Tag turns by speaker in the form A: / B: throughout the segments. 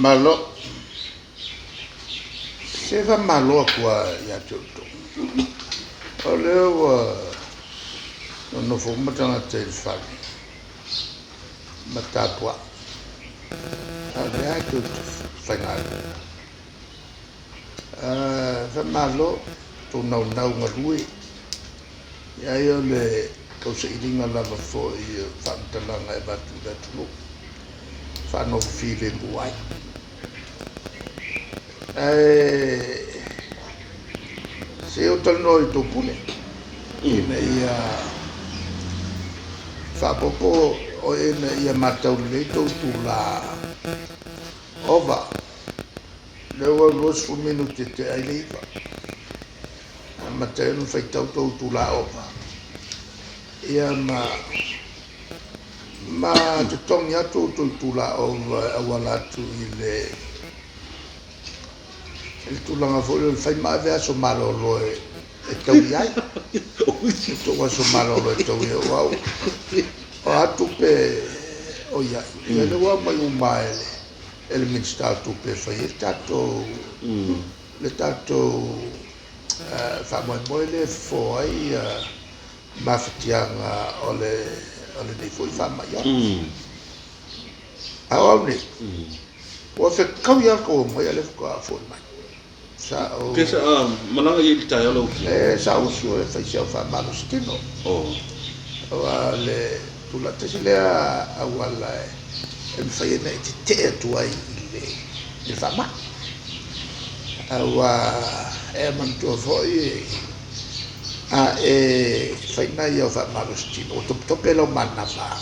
A: Faamalo. Se faamalo atu lava ia te outou. O lea ua nonofo uma tagata i le fale ma tapuai, a o lea lava tou te faigaluega. Faamalo tou naunau galue. Ai o le tausailiga lava foi o faamatalaga e avatu i le atunuu, faanofo filemu ai. Ae se i ou talanoa i tou pule ina ia faaopoopo ina ia matau lelei tou itula ova. O lea ua 20 minute e tea ai le 9. E amata ai ona faitau tou itula ova ia ma totogi atu outou itula ova e auala atu i le tulaga foi lea o le fai ma ave aso malolo e taui ai. Outou aso malolo e taui ai, aua o a tupe o i ai, ia lea ua aumai uma e le Minisita o Tupe e fai ai le tatou faamoemoe lea e fofo ai mafatiaga o lenei foi faamai ola. A o au nei, ua fetaui lava le tou omai a o lea faatoa foi mai. Sa ou...
B: Pe sa malaga i ai i le taeao lau Afioga?
A: E, sa ou usu e fai si au faamalositino. Aua o le tulaga tasi lea auala e mafai ai ona e tetee atu ai i le faamai. Aua e manatua foi a e fai nai au faamalositino ua topetope lau manava,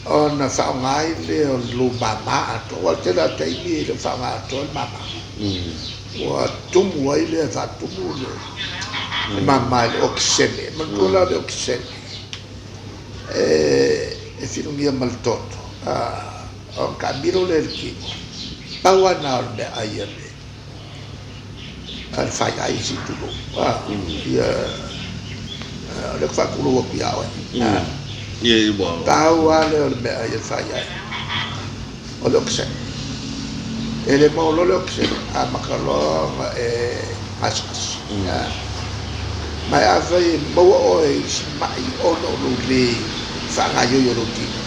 A: ona faaaoga ai lea o lou mama atoa. Aua o le tele lava o taimi e le o faaaoga atoa le mama. Ua tumu ai lea, faatumu le mama i le okesene. Manatua la o le okesene e filugia ma le toto, ona taamilo lea i le tino. Pau lava lena o le meaai a le faiai se i tulou. Ia, o lea ou te faatulou atu ia oe. Pau lava lea o le meaai a le faiai, o le okesene. E le maua loa le okesene, amata loa ona e gasegase. Ma afai e maua oe i se mai ona o lou le faagaoioi o lou tino,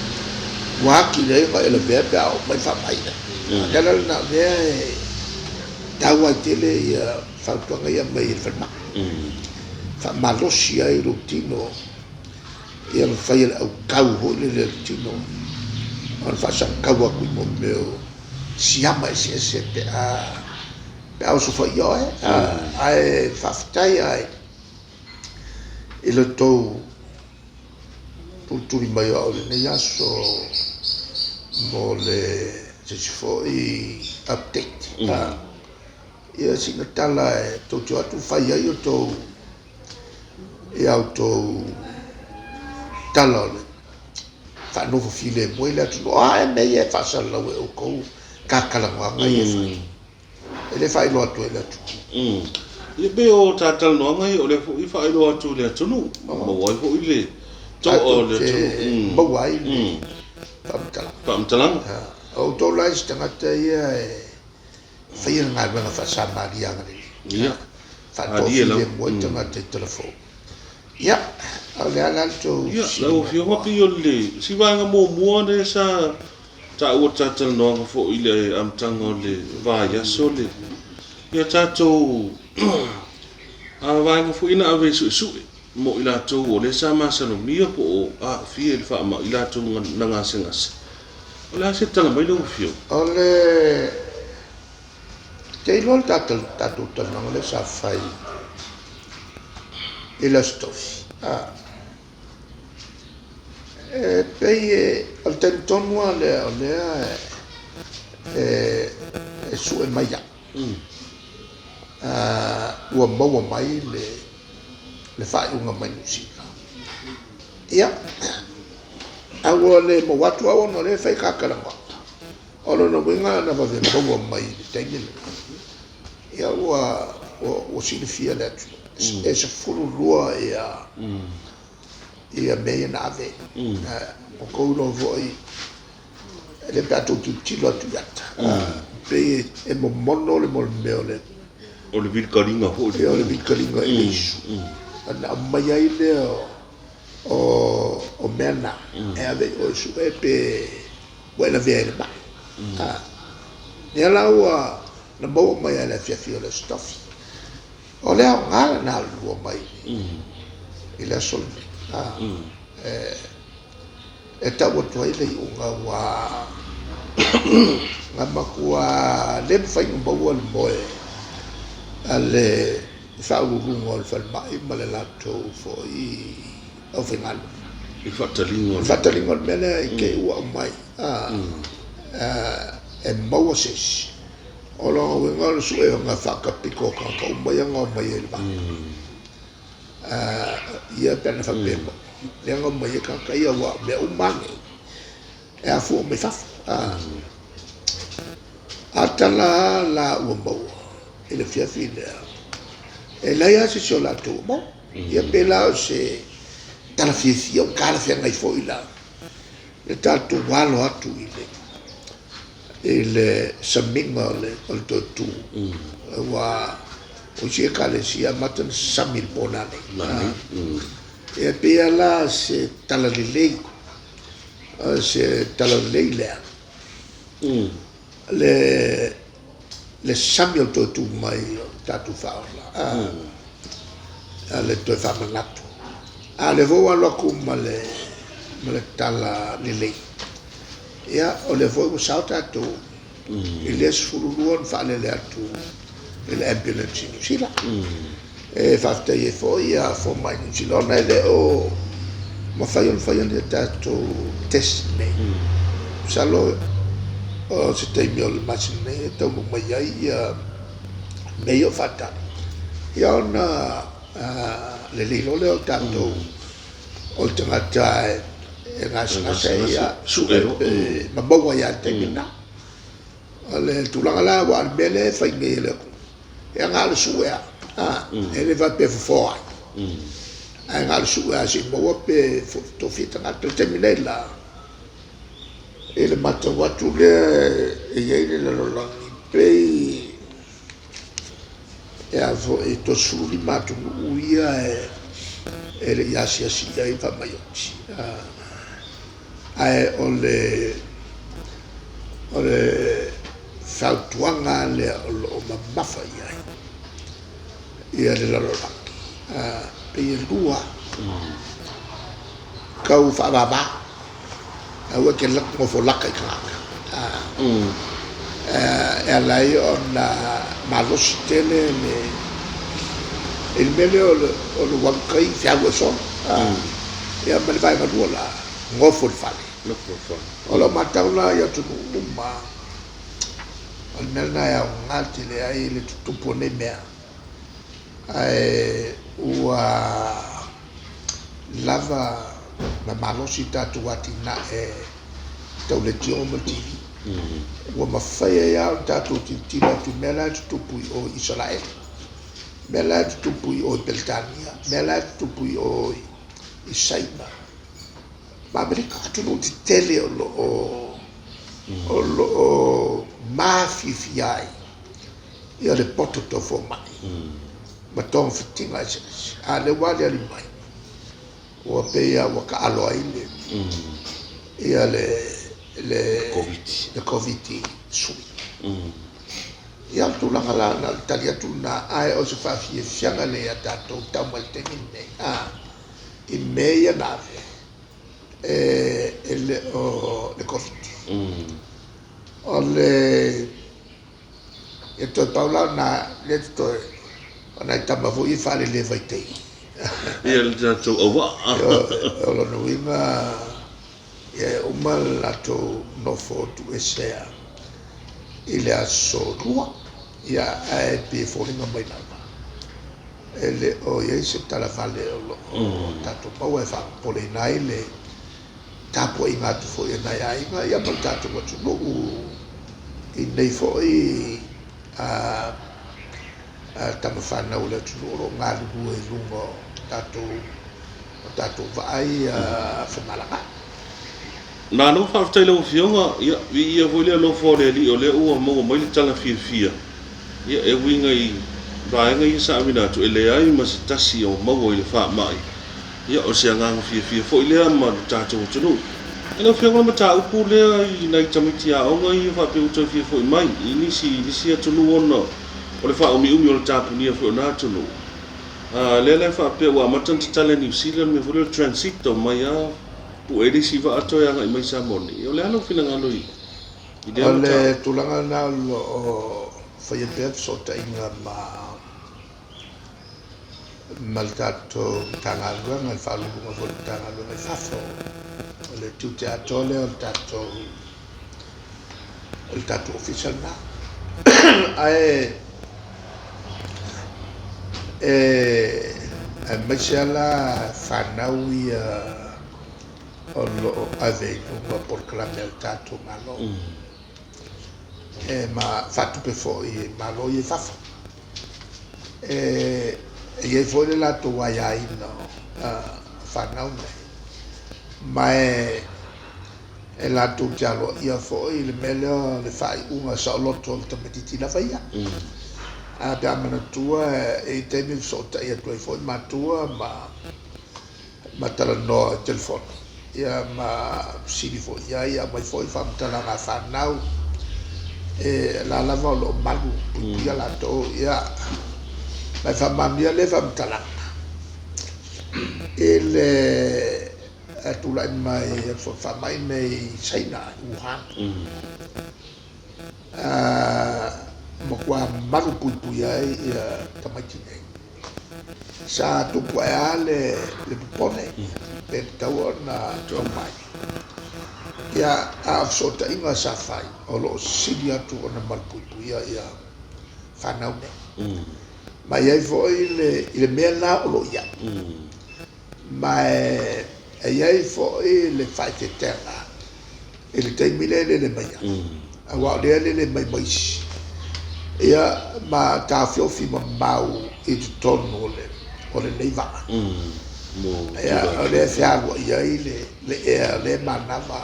A: ua atili ai ona e lavea pe a oo mai le faamai lea. O le ala lena o lea e taua ai tele fautuaga ia e aumai e le falemai, faamalosi ai lou tino ia mafai e le autau foi lele a le tino ona faasagatau atu i mea o siama eseese pe a osofaia oe. Ae faafetai lava i lo outou tulituli mai o au i lenei aso mo le se isi foi update. Ia sina tala e tou te o atu fai ai outou ia outou tala o le faanofo filemu ai le atunuu. O a ea mea ia e faasalalau e outou tatalanoaga ia e fai? E le faailoa atu ai i le atunuu.
B: Ia pei o talatalanoaga ia o lea foi e faailoa atu i le atunuu, maua ai foi le to'a o le atunuu.
A: Maua ai le faamatalaga.
B: Faamatalaga.
A: O outou la isi tagata ia e faia le galuega faa-Samaria agalelei.
B: Ia.
A: Faatoafilemu ai tagata i Talafou. Ia, o le a la le tou
B: Ia, lau Afioga, pei o le si vaega muamua lea sa taua talatalanoaga foi i le amataga o le vaiaso le ia tatou vaega foi na ave e suesue mo i latou o lea sa masalomia po o aafia i le faamai, i latou na gasegase. O le a se tala mai lau Afioga?
A: O le te iloa le tatou talanoaga lea sa fai i le Aso Tofi, e pei o le taimi tonu lava lea o lea e sue mai au, ua maua mai le faaiuga mai Niu Sila. Ia, ae ua le maua atu au ona o lea e fai ta talanoaga. O lona uiga na vave maua mai i le taimi lena, ia ua silafia e le atunuu, e 12 ia mea ia na ave. Ua outou iloa foi, lea pe a tou tilotilo atu i ata, pei e momono le mea o le
B: O le vilikaliga foi
A: lea. O le vilikaliga i le isu. Ona aumai ai lea o mea na e ave i o e sue pe ua e lavea i le mai. Lea la ua na maua mai ai le afiafi o le Aso Tofi. O le aoga lena o le lua mai i le aso lenei. E tau atu ai le iuga ua na matua le mafai ona maua le moe a le faauluuluga o le falemai ma le latou foi aufaigaluega.
B: I faataliga o
A: le faataliga o le mea lea i te i ua aumai e maua se isi. O lona uiga o le suega faatapito o tagata uma ia na omai ai i le vaa. Ia pe ana faapea e maua, lea na omai ai tagata ia aua o mea uma lava nei e afua mai fafo. A tala la ua maua i le afiafi lea, e leai lava se isi o latou ua maua. Ia pe la o se tala fiafia ua talafeagai foi la le tatou alo atu i le samiga o le toe tu, aua o isi ekalesia e amata ona sami i le po nanei. E pei lava la se tala lelei, se tala lelei lea, le sami o le toe tu mai o le tatou faaola, le toe faamanatu. A o lea foi ua alu atu ma le tala lelei, ia o lea foi ua sao tatou i le 12 na faalele atu i le ambulance i Niu Sila. E faafetai ai foi ia fomai Niu Sila ona e le o mafai ona faia ni tatou test nei. Masalo o se taimi o le masina nei e taunuu mai ai ia mea ia o faatali, ia ona lelei loa lea o tatou o le tagata e gasegase ia
B: sue
A: ma maua ai lava i le taimi lena. O le tulaga la aua o le mea lea e fai nei e le atunuu, ia na o le sue lava, e le faapea e fofo ai, ae na o le sue lava se i maua pe tofia tagata. I le taimi nei la, i le matau atu lea e i ai le lalolagi, pei e a foi 35 atunuu ia e le i asiasi i ai le faamai oti. Ae o le fautuaga lea o lo o mamafa i ai ia le lalolagi, pei e lua tau faavava, aua e te nofo laka i tagata, e ala ai ona malosi tele le i le mea lea o le ualu tai fealu ai solo. Ia ma le vaega lua la, nofo i le fale. O lau matau la i atunuu uma, o le mea lena e aoga tele ai le tutupu o nei mea, ae ua lava ma malosi tatou atinae tau leitioga ma le TV. Ua mafai ai lava ona tatou tilotilo atu i mea la e tutupu i o i Isaraelu, mea la e tutupu i o i Peretania, mea la e tutupu i o i Saina ma Amerika, atunuu tetele o lo o mafiafia ai ia le poto tau fomai ma togafitiga eseese. A o lea ua aliali mai, ua pei lava ua taalo ai le ia le Koviti sui. Ia o le tulaga la na o le tali atu lena, ae o se faafiafiaga lea ia tatou tau mai i le taimi lenei, i mea ia na ave e le o le Koviti. O le e toe pau la ona lea te toe o nai tama foi e faalele vaitaimi.
B: Ia le tatou auvaa.
A: O lona uiga ia e uma le latou nofo tuuesea i le aso 2, ia ae pei e foliga mai lava e le o i ai se talavale o lo o tatou maua e faapopoleina ai le tapuaiga atu foi a nai aiga ia ma le tatou atunuu i nei foi tama fanau o le atunuu o lo o galulue i luga o tatou vaa ia femalagaai.
B: Malo faafetai i lau Afioga, ia, viia foi le alofa o le Alii o lea ua maua mai le tala fiafia, ia, e uiga i vaega ia sa auina atu, e leai ma se tasi o maua i le faamai, ia, o se agaga fiafia foi lea ma lo tatou atunuu. Ia lau Afioga o le mataupu lea i nai tamaiti aoga ia faapea ua toe fia foi mai i nisi i nisi atunuu ona o le faaumiumi o le tapunia foi o na atunuu, a, lea la e faapea ua amata ona tatala e Niu Sila le mea foi lea o le transit, omai lava pue le isi vaa toe agai mai i Samoa nei. O le a lou finagalo i lea
A: O le tulaga lena o lo o faia pea fesootaiga ma ma le tatou Matagaluega, le Faauluuluga foi o le Matagaluega i fafo. O le tiute atoa lea o le tatou o le tatou ofisa lena. Ae e aemaise lava la fanau ia o lo o ave i luga o polokalame a le tatou Malo e ma faatupe foi e Malo ia i fafo. E i ai foi le latou aiaina o fanau nei, ma e latou te aloaia foi le mea lea o le faaiuga saoloto o le tamaitiiti lava ia. Ae pe a manatua e i ai taimi e fesootai atu ai foi matua ma talanoa i telefoni, ia ma fesili foi i ai, aumai foi faamatalaga a fanau, e la lava o lo o malu puipuia latou, ia, ma e faamaonia lea faamatalaga i le tulai mai o le faamai nei i Saina, i Wuhan. Matua malu puipuia ai ia tamaiti nei. Sa tupu ae lava le popole pe tatau ona omai. Ia, a o fesootaiga sa fai, o lo o sili atu ona malupuipuia ia fanau nei. Ma e i ai foi le mea la o lo o i ai. Ma e i ai foi le faaeteetega i le taimi lea e lele mai ai, aua o lea e lele mai ma isi, ia ma taofiofi mamao i totonu o lenei vaa. Ia, o lea e fealuai ai le ea o lea e manava,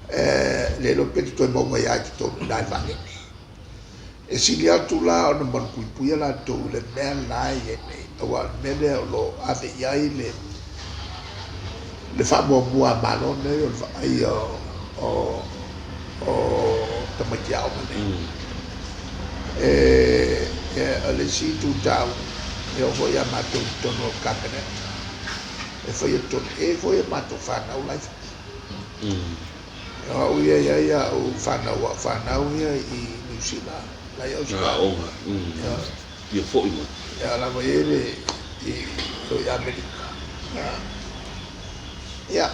A: e le iloa pe te toe maua mai lava i totonu i ina i le vaalele. E sili atu la ona malupuipuia latou i le mea la e i ai nei, aua o le mea lea o lo o ave i ai le faamuamua a Malo nei o le vaaia o tamaiti aoga nei. O le isi itu taua, e oo foi ia matou i totonu o le Kapeneta, e faia tonu, e i ai foi a matou fanau la e i fafo. O au ia e i ai au fanau, au fanau ia i Niu Sila, la i Ausetalia.
B: Ia foi mai.
A: Ia lava i ai le i i Amerika. Ia,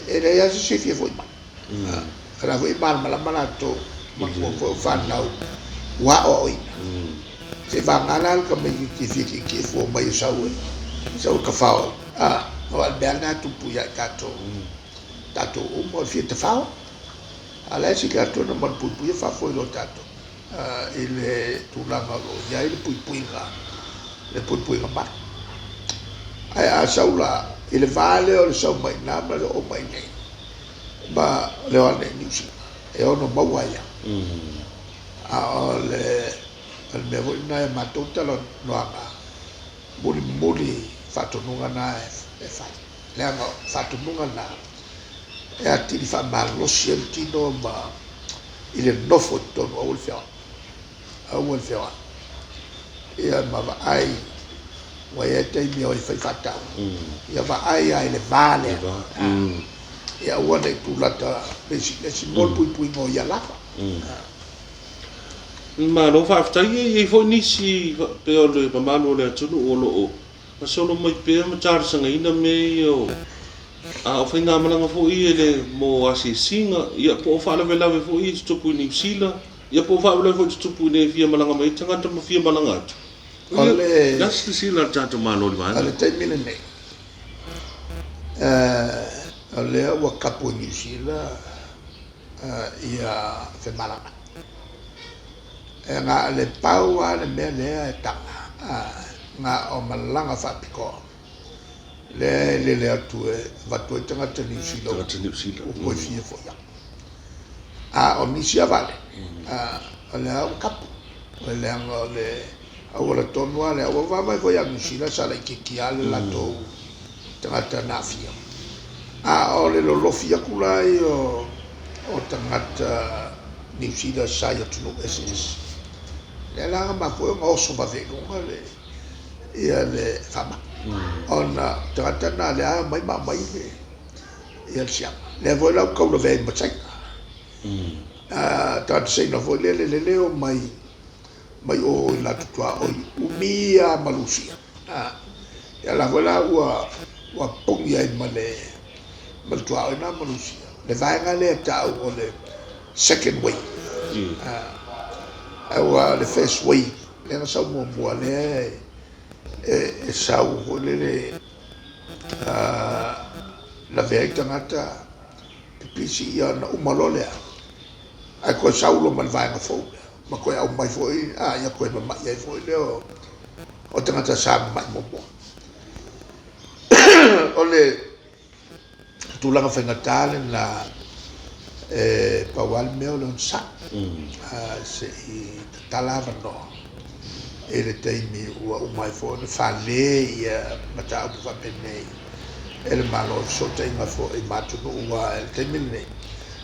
A: e leai lava se isi e fia foi mai. O la foi e malamalama latou, manatua foi o fanau ua aoaoina. Seiavagana la le tamaitiiti e fia tietie fua mai e sau e sau e tafao ai. Aua o le mea lava lena e tupu ia i tatou, tatou uma o le fia tafao. A o la e sili atu ona malupuipuia fafo i lo tatou i le tulaga o lo o i ai le puipuiga, le puipuiga malu. Ae a sau la i le va lea o le sau mai i ina ma le oo mai i inei ma le o ane i Niu Sila, e ono maua ai lava. A o le mea foi lena i a matou talanoaga, mulimuli faatonuga na e fai. Leaga o faatonuga na e atili faamalosi ai le tino ma i le nofo i totonu, aua le feoai, aua le feoai. Ia ma vaai, ua i ai taimi e o ai e fai faatau, ia vaai lava i le va lea, ia aua ne i tulata le isi i le isi mo le puipuiga o ia lava.
B: Malo faafetai. E i ai foi nisi faapea o le mamalu o le atunuu o lo o gasolo mai pea ma talosagaina mea ia o a o faigamalaga foi ia le mo asiasiga, ia po o faalavelave foi ia tutupu i Niu Sila, ia po o faalavelave foi tutupu i inei e fia malaga mai ai tagata ma fia malaga atu.
A: O le
B: La silasila a le tatou Malo i le vaega
A: O le taimi lenei, o lea ua kapu i Niu Sila ia femalagaai. E na o le pau lava le mea lea e taga, na o malaga faapitoa. Lea e lele atu e avatu ai tagata Niu Sila.
B: Tagata Niu Sila.
A: Ua toe fia foi atu. A o nisi lava vaalele, o lea ua kapu, leaga o le auala tonu lava lea. Ua vaavaai foi ia Niu Sila sa laitiiti lava le latou tagata na aafia. A o le lolofi atu la ia o tagata Niu Sila sa i atunuu eseese, lea la na mafua ai ona oso vave i luga le ia le faamai. Ona o tagata na lea e omai ma aumai le ia le siama. Lea foi la ua taulavea ai ma Saina. Tagata Saina foi lele lele e omai mai o i latou tuaoi umi lava ma Lusia. Ia la foi la ua ua puni ai ma le ma le tuaoi lena ma Lusia. Le vaega lea e tau o le second wave. Aua o le first wave lea na sau muamua lea e sau foi lele lavea ai tagata pipisi ia ona uma loa lea ae toe sau loa ma le vaega fou lea ma toe aumai foi ia toe mamai ai foi lea o tagata sa mamai muamua. O le tulaga faigata lena e pau lava le mea o le onosai se i tatala avanoa i le taimi ua uma ai foi ona fale ia mataupu faapenei e le Malo i fesootaiga foi ma atunuu aua i le taimi lenei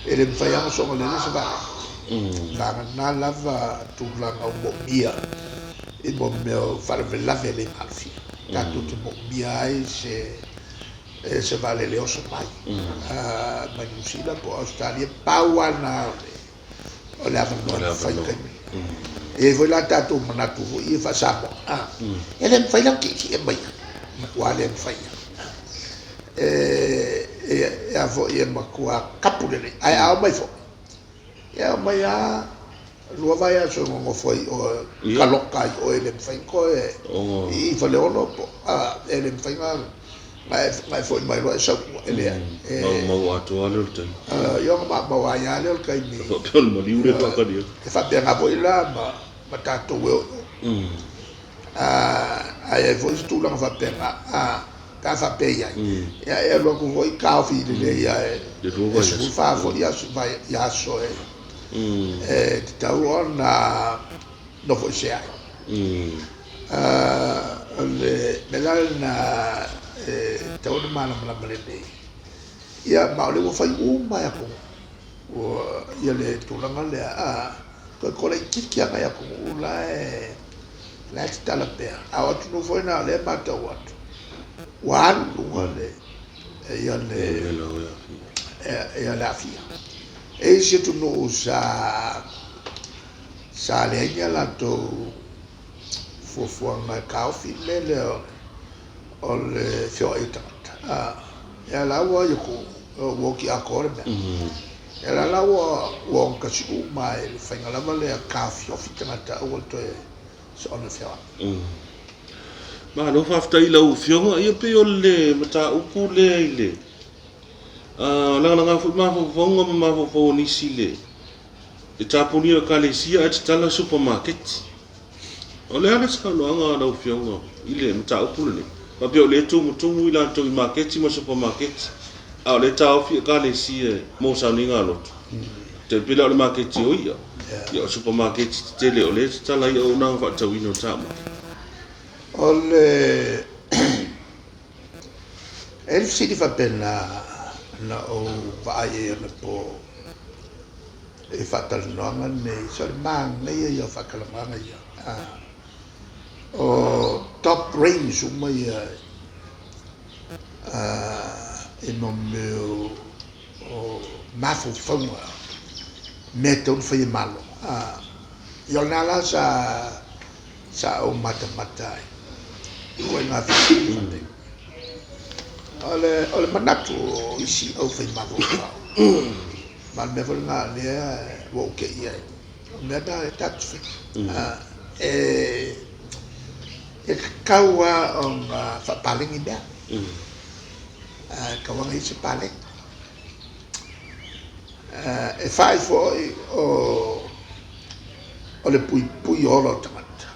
A: e le mafai lava ona soona lele se vaalele vagana lava tulaga o moomia i mo mea o faalavelave le maalofia tatou te moomia ai se e se vaalele oso mai mai Niu Sila po o Ausetalia, pau lava lena o le avanoa e mafai i le taimi lenei. E i ai foi la tatou manatu foi ia faa-Samoa, e le mafai la ona tietie mai ai, e matua le mafai lava. E a foi e matua kapu lelei, ae a omai foi, Ia omai lava lua vaiaso e nonofo ai i o e kaloka ai oe e le mafai ona toe i Faleolo po e le mafai ona e foi mai loa e sau i tua e leai.
B: Maumau atoa lava lea o le taimi.
A: Ia ona maumau ai lava lea o le taimi.
B: E faapea o le maliu lea e faatali atu.
A: E faapena foi la ma tatou e o i o. A i ai foi se tulaga faapena, pe a faapea i ai, ia e alu atu foi taofi lelei lava e 14 foi aso e tatau ona nofoesea ai. O le mea la lena e tatau ona malamalama lelei, ia ma o lea ua fai uma e atunuu ia le tulaga lea, toe kolaitiiti lava nai atunuu la e la e tatala pea, a o atunuu foi na o lea e matau atu, ua alu i luga le ia le ia le aafia. E i ai isi atunuu sa sa leai ni a latou fuafuaga e taofi le mea lea o le feoai o tagata. Ia la ua i atu ua oti atoa le mea. Ia la la ua ua ogatasi uma i le faiga lava lea taofiofi tagata aua le toe soona feoai.
B: Malo faafetai i lau Afioga. Ia pei o le mataupu lea i le lagalaga foi mafaufauga ma mafaufau o nisi i le e tapunia o Ekalesia ae tatala supamaketi. O le a le saunoaga a lau Afioga i le mataupu lenei? Faapea o lea e tumutumu i latou i maketi ma supamaketi, a o lea e taofi Ekalesia mo sauniga a lotu. Tai pei la o le maketi o i'a, ia o supamaketi tetele o lea e tatala ai auaunaga faatauina o taumafa.
A: O le E i ai le fesili faapena na ou vaai ai anapo i faatalanoaga nei, se o le manaia ia o faatalanoaga ia. O top brains uma ia i mo mea o mafaufauga mea e tatau ona fai e Malo. Ia o lena la sa Sa ou matamata ai i ituaiga fesili faapea. O le manatu o isi aufaimafaufau, ma o le mea foi lena o lea ua ou te i ai, o mea na e tatou te faia. E tatau lava ona faapaleni mea, e tatau lava ona i ai se paleni. E fai foi o le puipui o ola o tagata.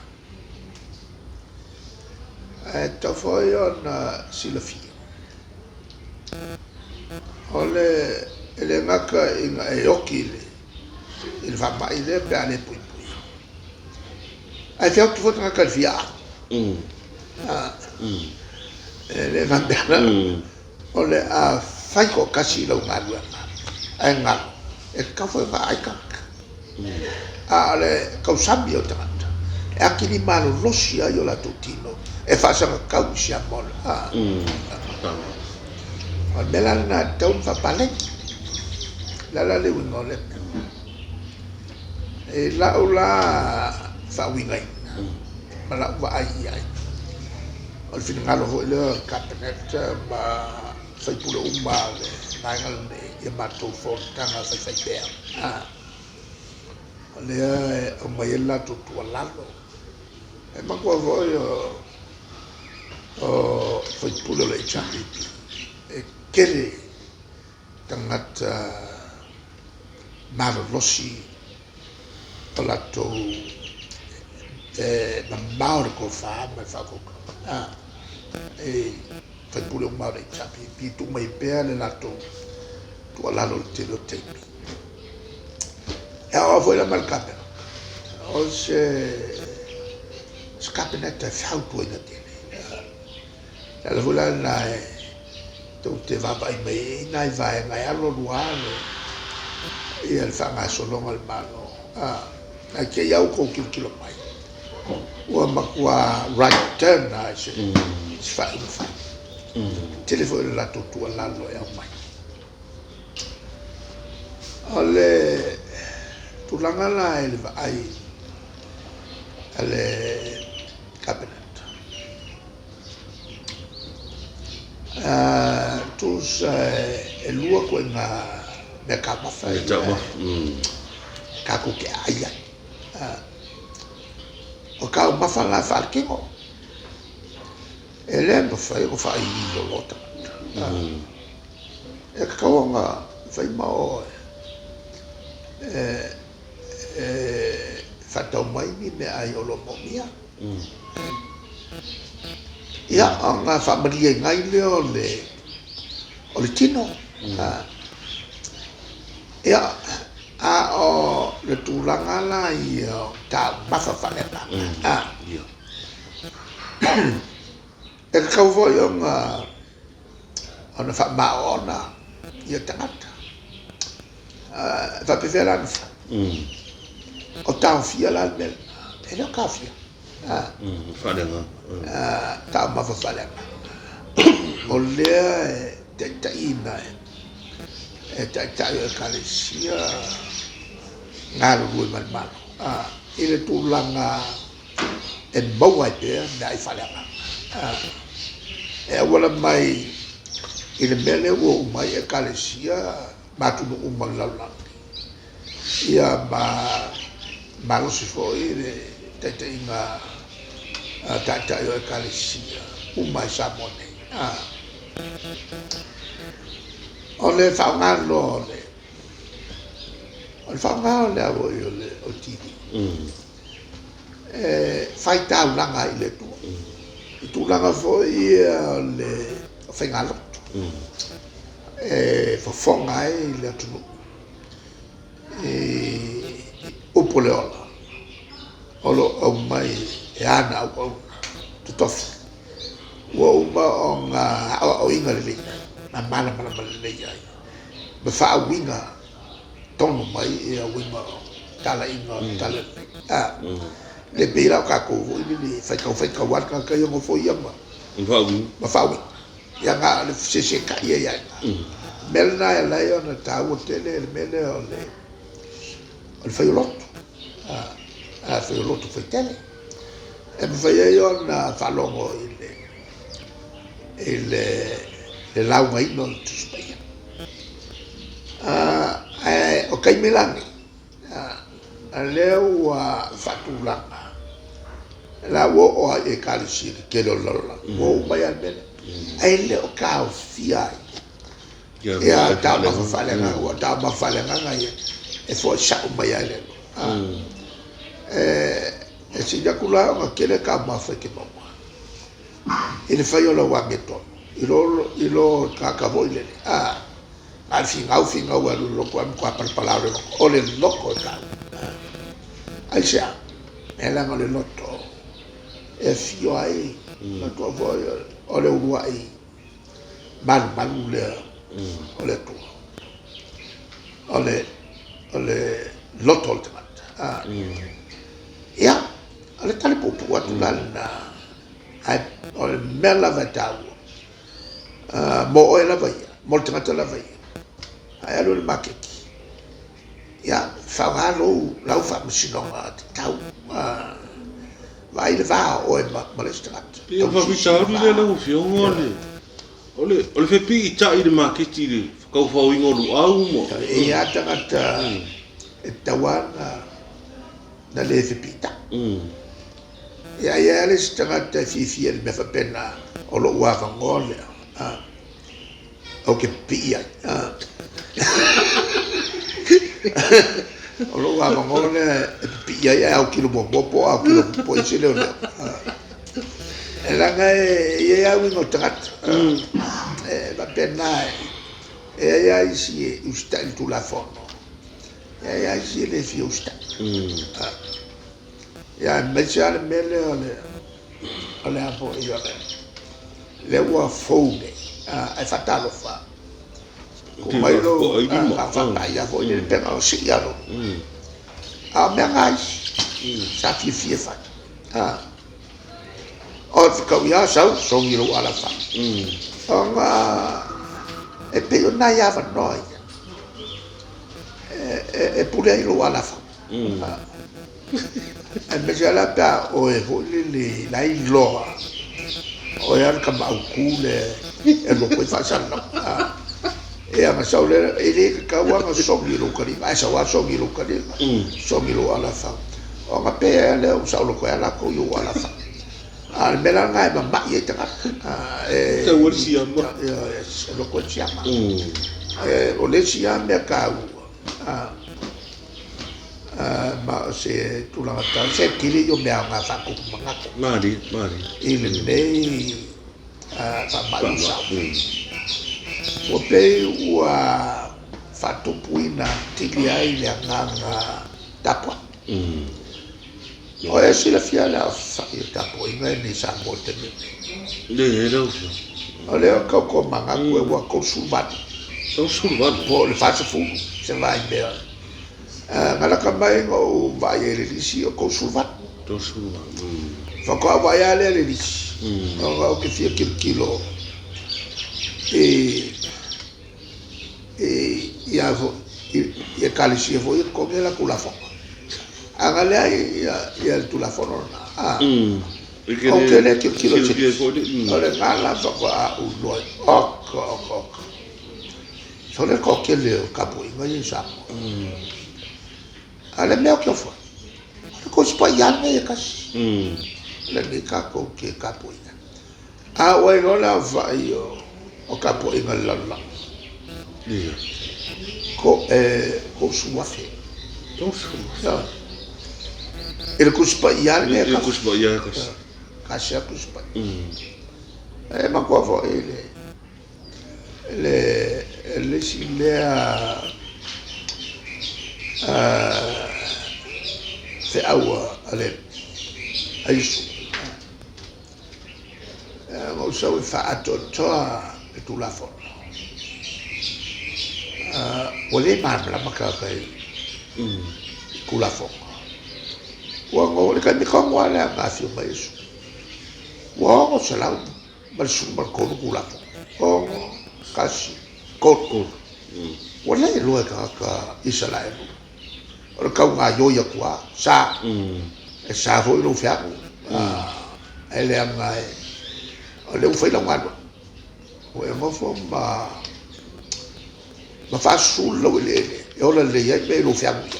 A: Ae tatau foi ona silafia. O le e le gata ina e oti i le i le faamai lea pe a le puipuia. Ae feoti foi tagata i le fia alu. E le faapea la o le a fai toatasi i lau galuega ae galo, e tatau foi ona aai tagata. A o le tausami o tagata e atili malolosi ai o latou tino e faasagatau i siama o le O le mea la lena e tatau ona faapaleni. O le a la le uiga o lea mea? I lau la faauigaina ma lau vaai i ai, o le finagalo foi lea o le Kapeneta ma sui usufono uma o le Vaega lenei i a matou fonotaga faifaipea, o lea e aumai ai le latou tuualalo. E manatua foi o sui usufono o le HRPP, e tele tagata malolosi o latou e mamao le tofa ma le faautautaga. E sui usufono uma o le HRPP, tuu mai pea le latou tuualalo i le tele o taimi. E aoao foi la ma le Kapeneta, o se Kapeneta e fautuaina tele. O le ala foi la lena e tou te vaavaai mai ai i nai vaega e alu alu lava le ia le faagasologa o le Malo. Ae te i lava ua outou tilotilo mai, ua matua right turn lava i se faaiuga fai. Tele foi o le latou tuualalo e aumai. O le tulaga la i le vaai a le Kapeneta, tusa e lua ituaiga meataumafa ia tatou te aai ai. O taumafa la faaletino, e le mafai ona faailoilo loa tagata. E tatau ona fai ma o e faatau mai ni meaai o lo o moomia. Ia, ona faamalieina ai lea o le o le tino. Ia, a o le tulaga la ia o taumafa faaleagaga, e tatau foi ona ona faamaoona ia tagata. E faapefea la ona fai? O taofia la le mea lena? E le o taofia.
B: Faaleagaga.
A: Taumafa faaleagaga. O lea e taitaiina e taitai o Ekalesia galulue ma le Malo i le tulaga e maua ai pea meaai faaleagaga. E auala mai i le mea lea ua oo mai ai Ekalesia ma atunuu uma o le lalolagi, ia ma malosi foi le taitaiga a taitai o Ekalesia uma i Samoa nei. O le faaaoga loa o le o le faaaoga o le a foi o le TV e faitaulaga ai i le Atua i tulaga foi ia o le faigalotu e fofoga ai le atunuu i upu o le ola o lo o aumai e ana auauna totofi ua uma ona aoaoina lelei ma malamalama lelei ai ma faauiga tonu mai ia uiga o talaiga o le tala lelei. Le pei la o tatou foi lele e faitau faitau lava le tagata ia nofo ia ma ma faauiga. Ia na o le fesesetai ai lava i ina. O le mea lena e ala ai ona taua tele le mea lea o le o le fai o lotu. A fai o lotu faitele. E mafai ai ona faalogo i le i le le laugaina o le Tusi Paia. Ae o taimi la nei, a lea ua faatulaga, la ua oo lava i Ekalesia tetele o le lalolagi, ua oo mai lava le mea lea. Ae le o taofia ai ia taumafa faaleagaga, aua o taumafa faaleagaga ia e foai sao mai lava i le Atua. E sili atu la ona tele taumafa e te maua i le fai o lau amiotonu i lo tagata foi lele. Na o le finau finau e alu i le lotu ae matua palapala o le loto, o le loto e taua. Aisea? E leaga o le loto e afio ai, manatua foi o le uluai malumalu lea o le Atua, o le o le loto o le tagata. Ia, o le tali puupuu atu la lena, ae o le mea lava e taua, mo oe lava ia, mo le tagata lava ia, a e alu i le maketi, ia, faaaoga lou, lau faamasinoga tatau, vaai le va o oe ma le isi tagata.
B: Pei o le faafitauli lea lau Afioga o le, o le, o le fepiitai i le maketi i le taufaoina o luau ma.
A: E i ai lava tagata e tatau lava na le fepiitai. Ia, e i ai lava le isi tagata e fiafia i le mea faapena, o lou avanoa lea ou te pipii ai. O lou avanoa lea e pipii ai ae autilo muamua po o autilo po o isi leoleo. E leaga e i ai lava uiga o tagata, e faapena, e i ai lava isi e usitai i le Tulafono, e i ai lava isi e le fia usitai. Ia aemaise lava le mea lea o le o le a foi o le lea ua fou nei, ae faatalofa tuu mai lou faapai lava foi lele pe na o sii lava lou a o mea na isi sa fiafia e fai o le fetaui lava sau sogi lou alafa ona e pei o nai avanoa ia e pule ai lou alafa. Aemaise la pe a oe foi lele la e iloa oe lava le tama autu lea e alu atu ai faasalalauga. Ia ona sau lea, e le tatau lava ona sogi i lou taliga, ae sau lava sogi i lou taliga, sogi i lou alafau. Ona pei lava lea ua saoloto ai lava latou i ou alafau. A o le mea la lena e mamai ai tagata.
B: E tau ai le siama.
A: E alu atu ai le siama. O le isi lava mea taua, Ma o se tulaga tau, se tele ia o mea aoga faatupu manatu.
B: Malie, malie.
A: I lenei faamai ua sau. Ua pei ua faatupuina atili ai le agaga tapuai. O e silafia le aofai o tapuaiga i Samoa i le taimi lenei?
B: Leai lau Afioga.
A: O lea e tau tomanatu ua 38.
B: 38?
A: Po o le 40 se vaimea. Na lata mai na ou vaai ai i le lisi o 38.
B: 38.
A: Faatoa ou vaai lava lea i le lisi, ona ou te fia tilotilo i i Ekalesia foi ia totogi a latou lafoga. A na leai ia le Tulafono lena, ou te le tilotilo i se lisi. O lena la faatoa ou iloa ai, oka, oka, oka. Sole le toatele o tapuaiga ia i Samoa. A o le mea ou te ofo ai, o le Tusi Paia lenei e tasi, lenei tatou te tapuaina. A ua iloa le aofai o tapuaiga i le lalolagi, e 30,000.
B: 30,000?
A: I le Tusi Paia lenei e
B: tasi. I le Tusi Paia e tasi.
A: Tasi lava Tusi Paia. E manatua foi le isi lea feau a le a Iesu. Na ou sau e faaatoatoa le Tulafono. Ua le malamalama tagata i Tulafono. Ua o le taimi tonu lava lea na afio mai ai Iesu, ua 613 Tulafono. Ono, tasi, tolu. Ua le iloa e tagata Isaraelu. O le tau gaoioi atu lava, sa. E sa foi lou feagu. E leaga o lea ua fai lau galuega. Ua e nofo ma faasusu le laueleele e ola lelei ai mea i lou feagu ia.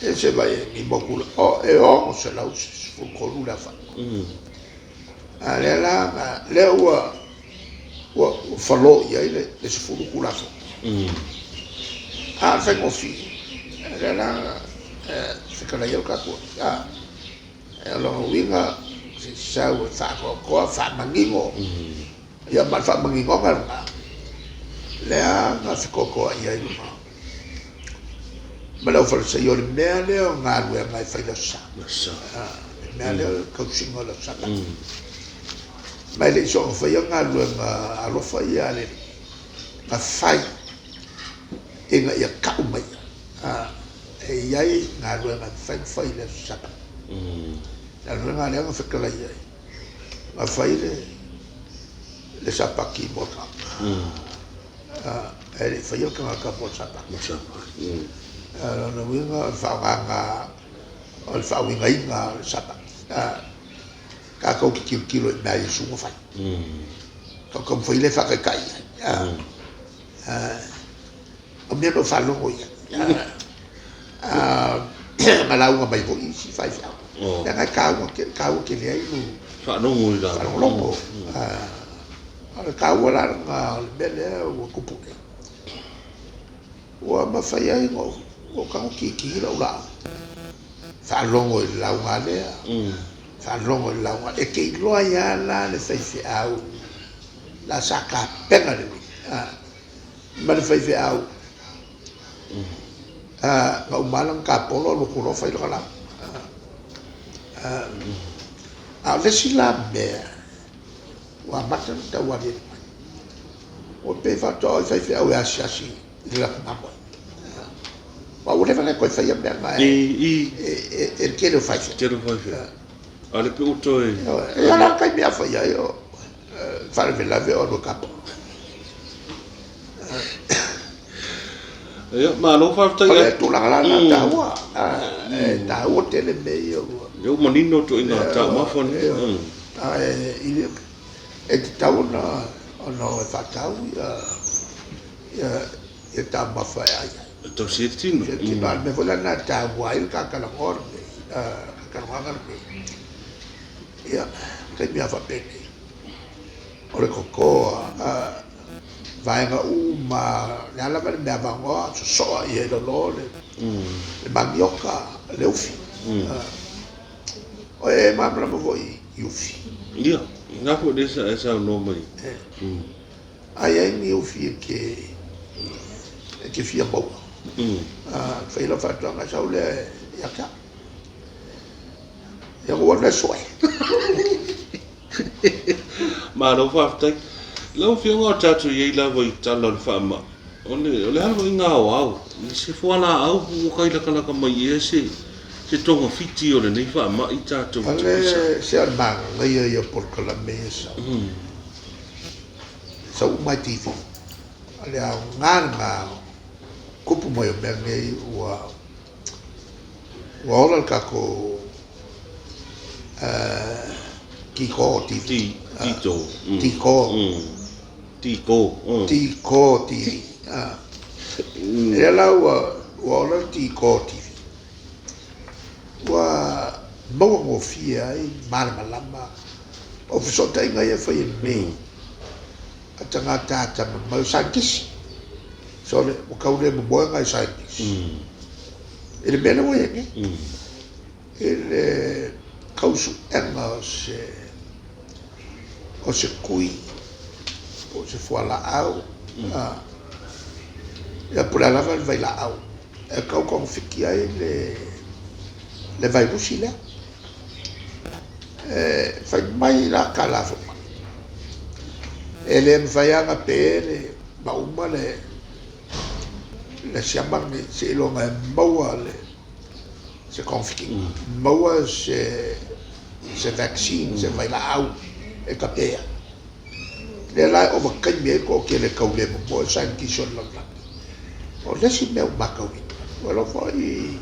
A: E se vai e ni mau tula, e 613 le aofai. A lea la, lea ua falo i ai le 10 Tulafono. A o le faigofie, lea la e fetalai ai le tatou Alii. O lona uiga, se i sau e faaatoatoa, faamanino, ia ma le faamaninoga lena, Lea na fekoakoa'i ai luga ma le aufalesaia o le mea lea o galuega e fai le Aso Sa. Le mea lea o le tausiga o le Aso Sapati. Ma e le i soona faia galuega alofa ia a le Alii, na fai ina ia tau mai e i ai galuega e mafai ona fai i le Aso Sapati. Galuega lea na fetalai ai, na fai le Sapati mo le tagata. Ae le i faia le tagata mo le Sapati. O lona uiga o le faaaogaga o le faauigaina o le Sapati. Tatou te tilotilo i mea a Iesu na fai. Tatou taumafai lea e faataitai i ai. O mea na ou faalogo i ai. Na lauga mai foi isi faifeau. Leaga e taua tele, taua tele ai le
B: faalogo i
A: faalogologo. O le taua la lena o le mea lea ua tupu nei. Ua mafai ai ona ou tago kiki lau laau. Faalogo i le lauga a lea, faalogo i le lauga. E te iloa ai lava la le faifeau la sa tapena lelei ma le faifeau na uma lava lana tapolo alu atu loa fai lana lauga. A o le isi la mea ua amata ona tau aliali mai, ua pei faatoa o i faifeau e asiasi i le latou mamoe. Aua ua leva ona le toe faia mea na e le tele o faifeau.
B: Tele o faifeau. A o le pe ua toe.
A: Ia la le taimi a fai ai o faalavelave o alu e tapo.
B: Ia, malo faafetai.
A: O le tulaga la lena taua. E taua tele mea ia ua.
B: Lea ua manino ituaiga taumafa nei.
A: Ae e tatau ona o e faatau ia taumafa e ai ai.
B: E tausi ai le tino.
A: Le tino. A o le mea foi la lena e taua ai le ta talanoa lenei, talanoaga lenei. Ia, taimi lava faapenei, o le toto a vaega uma, le a lava le mea avanoa, sosoa ia i lalo le manioka, le ufi. O e malamalama foi i ufi.
B: Ia, lena foi lea sa e saunoa mai.
A: A i ai ni ufi e te fia maua, fai lau faatoaga, sau lea ia te au. Ia ua alu e sue.
B: Malo faafetai. Lau Afioga o tatou i ai lava i tala o le faamai, o le, o le a lava iga aoao, i se fualaau po ua tai latalata mai ea se togafiti o lenei faamai tatou
A: te pisa. Ale se o le manaia ia o polokalame ia sau. Sau uma i TV. O le aoga lena o tupu mai o mea nei ua ua ola le tatou tiko TV.
B: Tito.
A: Tiko.
B: Tiko.
A: Tiko TV. Lea la ua ola le tiko TV. Ua maua gofie ai malamalama o fesootaiga ia e fai e nei a tagata atamamai o saienitisi. Sole, ua tau le momoe nai saienitisi i le mea lea ua i ai nei, i le tausuega o se tui po o se fualaau, ia po o le a lava le vailaau e tau togafiti ai le vairusi lea. E fai mai la tala a fomai, e le mafai lava ona pe le ma uma le siama lenei seiloga e maua le se togafitiga, maua se vaccine, se vailaau e tape ai. Lea la e ovataimi ai le toatele e tau le momoe saienitisi o le lalolagi. O le isi mea ua matauina, ua iloa foi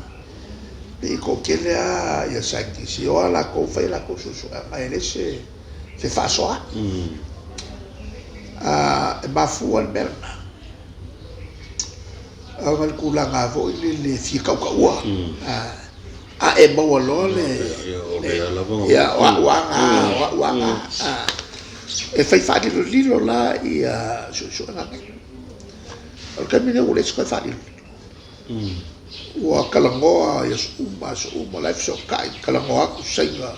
A: pei e toatele lava ia saienitisi e o lava latou fai a latou suesuega e leai se faasoa. E mafua le mea lena ona o le tulaga foi lele e fia tautaua. A e maua loa le ia o au lava na, o au lava na. E fai faalilolilo la ia suesuega nei. O le taimi lenei ua leai se toe faalilolilo. Ua talanoa i aso uma, aso uma, o la e fesootai, talanoa atu Saina,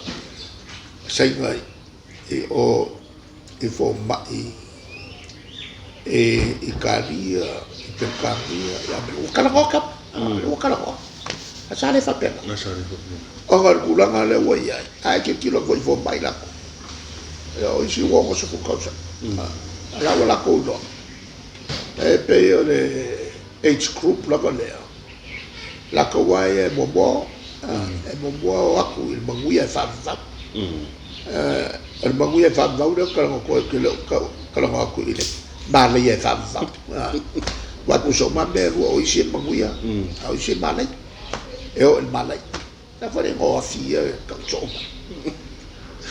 A: Saina i o i fomai E Italia, i Peretania, i Amerika, ua talanoa tama, ua talanoa. Ae sa le faapena.
B: Sa le faapena.
A: Ona o le tulaga lea ua i ai, a e tilotilo atu foi i fomai latou, ia o isi ua 60 tausaga, a o la ua latou iloa. E pei o le age group lava lea, latou lava ia e muamua o, e muamua o atu i le manuia e faavavau. O le manuia e faavavau lea ou te talanoa atu ai, ou te le o talanoa atu i le malaia e faavavau. Aua e tusa uma lava mea e lua, o isi e manuia, a o isi e malaia, e o i le malaia. O le a foi le igoa o afi ia e tau soo mai?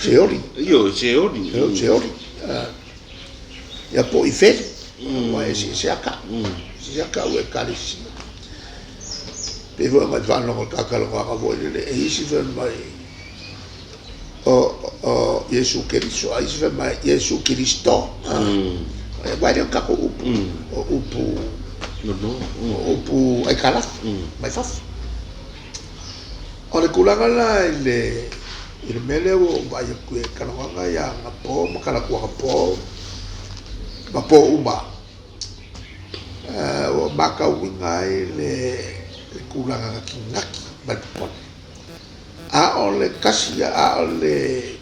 A: Seoli.
B: Ioe, seoli.
A: Seoli. Ia po o ifeli, aua e eseese lava tau, eseese lava tau o ekalesia. Pei foi ona e faalogo i le ta talanoaga foi lele, e isi fai mai o Iesu Keriso, a isi fai mai Iesu Kiristo. Aua e le o ni tatou upu, o upu, o upu aitalafu mai fafo. O le tulaga la i le i le mea lea ua ou vaai atu i talanoaga ia anapo ma talaatu anapo ma po uma, ua ou matauina ai le tulaga natinati ma le popole. A o le tasi ia, a o le